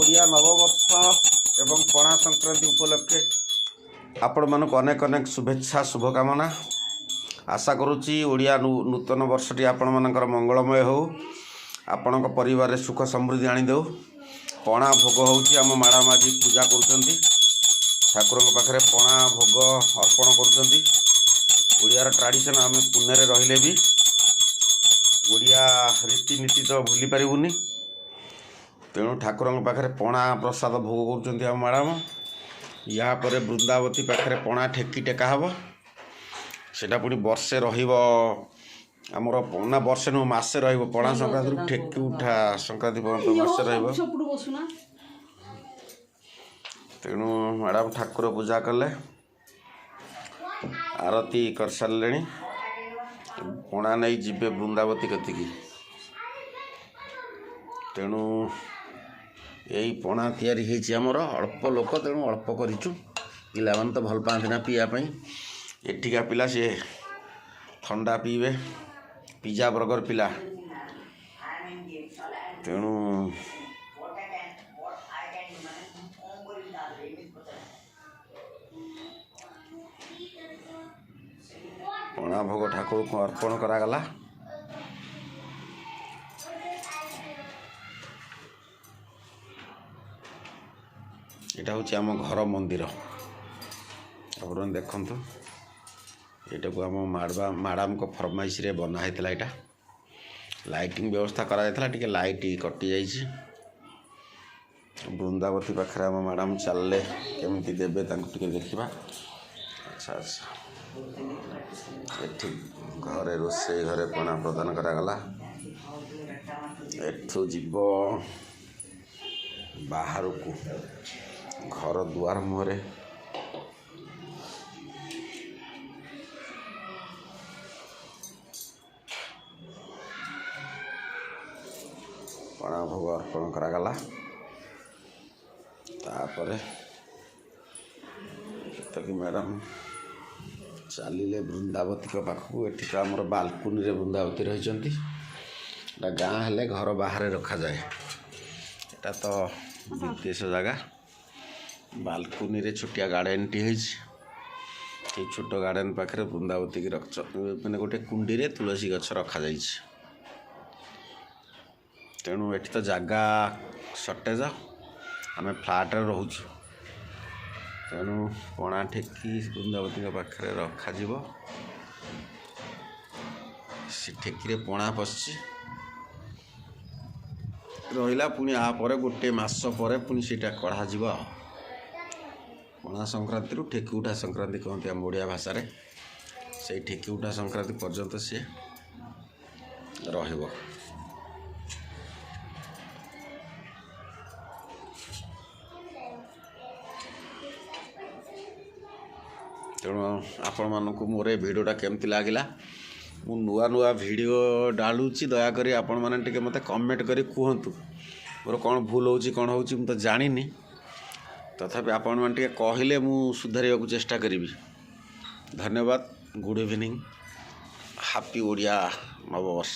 ଓଡ଼ିଆ ନବବର୍ଷ ଏବଂ ପଣା ସଂକ୍ରାନ୍ତି ଉପଲକ୍ଷେ ଆପଣମାନଙ୍କୁ ଅନେକ ଅନେକ ଶୁଭେଚ୍ଛା, ଶୁଭକାମନା। ଆଶା କରୁଛି ଓଡ଼ିଆ ନୂତନ ବର୍ଷଟି ଆପଣମାନଙ୍କର ମଙ୍ଗଳମୟ ହେଉ, ଆପଣଙ୍କ ପରିବାରରେ ସୁଖ ସମୃଦ୍ଧି ଆଣିଦେଉ। ପଣା ଭୋଗ ହେଉଛି, ଆମ ମ୍ୟାଡ଼ାମ୍ ଆଜି ପୂଜା କରୁଛନ୍ତି, ଠାକୁରଙ୍କ ପାଖରେ ପଣା ଭୋଗ ଅର୍ପଣ କରୁଛନ୍ତି। ଓଡ଼ିଆର ଟ୍ରାଡ଼ିସନ୍, ଆମେ ପୁନେରେ ରହିଲେ ବି ଓଡ଼ିଆ ରୀତିନୀତି ତ ଭୁଲି ପାରିବୁନି। ତେଣୁ ଠାକୁରଙ୍କ ପାଖରେ ପଣା ପ୍ରସାଦ ଭୋଗ କରୁଛନ୍ତି ଆମ ମ୍ୟାଡ଼ାମ୍। ୟା ପରେ ବୃନ୍ଦାବତୀ ପାଖରେ ପଣା ଠେକି ଟେକା ହେବ, ସେଇଟା ପୁଣି ବର୍ଷେ ରହିବ ଆମର। ନା, ବର୍ଷେ ନୁହଁ, ମାସେ ରହିବ। ପଣା ସଂକ୍ରାନ୍ତିରୁ ଠେକି ଉଠା ସଂକ୍ରାନ୍ତି ପର୍ଯ୍ୟନ୍ତ ମାସେ ରହିବ। ତେଣୁ ମ୍ୟାଡ଼ାମ୍ ଠାକୁର ପୂଜା କଲେ, ଆରତି କରିସାରିଲେଣି, ପଣା ନେଇ ଯିବେ ବୃନ୍ଦାବତୀ କତିକି। ତେଣୁ ଏଇ ପଣା ତିଆରି ହେଇଛି ଆମର, ଅଳ୍ପ ଲୋକ ତେଣୁ ଅଳ୍ପ କରିଛୁ। ପିଲାମାନେ ତ ଭଲ ପାଆନ୍ତି ନା ପିଇବା ପାଇଁ। ଏଠିକା ପିଲା ସିଏ ଥଣ୍ଡା ପିଇବେ, ପିଜା ବର୍ଗର ପିଲା। ତେଣୁ ପଣା ଭୋଗ ଠାକୁରଙ୍କୁ ଅର୍ପଣ କରାଗଲା। ଏଇଟା ହେଉଛି ଆମ ଘର ମନ୍ଦିର, ଆପଣମାନେ ଦେଖନ୍ତୁ। ଏଇଟାକୁ ଆମ ମ୍ୟାଡ଼ାମଙ୍କ ଫରମାଇଶରେ ବନା ହେଇଥିଲା। ଏଇଟା ଲାଇଟିଂ ବ୍ୟବସ୍ଥା କରାଯାଇଥିଲା, ଟିକେ ଲାଇଟ୍ କଟିଯାଇଛି। ବୃନ୍ଦାବତୀ ପାଖରେ ଆମ ମ୍ୟାଡ଼ାମ୍ ଚାଲିଲେ, କେମିତି ଦେବେ ତାଙ୍କୁ ଟିକେ ଦେଖିବା। ଆଚ୍ଛା ଆଚ୍ଛା, ଏଠି ଘରେ ରୋଷେଇ ଘରେ ପଣା ପ୍ରଦାନ କରାଗଲା। ଏଠୁ ଯିବ ବାହାରକୁ, ଘର ଦୁଆର ମୁହଁରେ ପଣା ଭୋଗ ଅର୍ପଣ କରାଗଲା। ତାପରେ କେତକୀ ମ୍ୟାଡ଼ାମ୍ ଚାଲିଲେ ବୃନ୍ଦାବତୀଙ୍କ ପାଖକୁ। ଏଠି ତ ଆମର ବାଲକୁନିରେ ବୃନ୍ଦାବତୀ ରହିଛନ୍ତି। ଏଟା ଗାଁ ହେଲେ ଘର ବାହାରେ ରଖାଯାଏ, ଏଟା ତ ବିଦେଶ ଜାଗା। ବାଲକୁନିରେ ଛୋଟିଆ ଗାର୍ଡ଼େନଟି ହେଇଛି, ସେଇ ଛୋଟ ଗାର୍ଡ଼େନ ପାଖରେ ବୃନ୍ଦାବତୀକି ରଖ, ମାନେ ଗୋଟେ କୁଣ୍ଡିରେ ତୁଳସୀ ଗଛ ରଖାଯାଇଛି। ତେଣୁ ଏଠି ତ ଜାଗା ସର୍ଟେଜ, ଆମେ ଫ୍ଲାଟ୍ରେ ରହୁଛୁ। ତେଣୁ ପଣା ଠେକି ବୃନ୍ଦାବତୀଙ୍କ ପାଖରେ ରଖାଯିବ। ସେ ଠେକିରେ ପଣା ପଶିଛି ରହିଲା, ପୁଣି ଆ ପରେ ଗୋଟେ ମାସ ପରେ ପୁଣି ସେଇଟା କଢ଼ାଯିବ। ଆଉ ପଣା ସଂକ୍ରାନ୍ତିରୁ ଠେକି ଉଠା ସଂକ୍ରାନ୍ତି କହନ୍ତି ଆମ ଓଡ଼ିଆ ଭାଷାରେ, ସେଇ ଠେକି ଉଠା ସଂକ୍ରାନ୍ତି ପର୍ଯ୍ୟନ୍ତ ସିଏ ରହିବ। ତେଣୁ ଆପଣମାନଙ୍କୁ ମୋର ଏ ଭିଡ଼ିଓଟା କେମିତି ଲାଗିଲା? ମୁଁ ନୂଆ ନୂଆ ଭିଡ଼ିଓ ଡାଳୁଛି, ଦୟାକରି ଆପଣମାନେ ଟିକେ ମୋତେ କମେଣ୍ଟ କରି କୁହନ୍ତୁ ମୋର କ'ଣ ଭୁଲ ହେଉଛି, କ'ଣ ହେଉଛି ମୁଁ ତ ଜାଣିନି। ତଥାପି ଆପଣମାନେ ଟିକେ କହିଲେ ମୁଁ ସୁଧାରିବାକୁ ଚେଷ୍ଟା କରିବି। ଧନ୍ୟବାଦ, ଗୁଡ଼୍ ଇଭିନିଂ, ହାପି ଓଡ଼ିଆ ନବବର୍ଷ।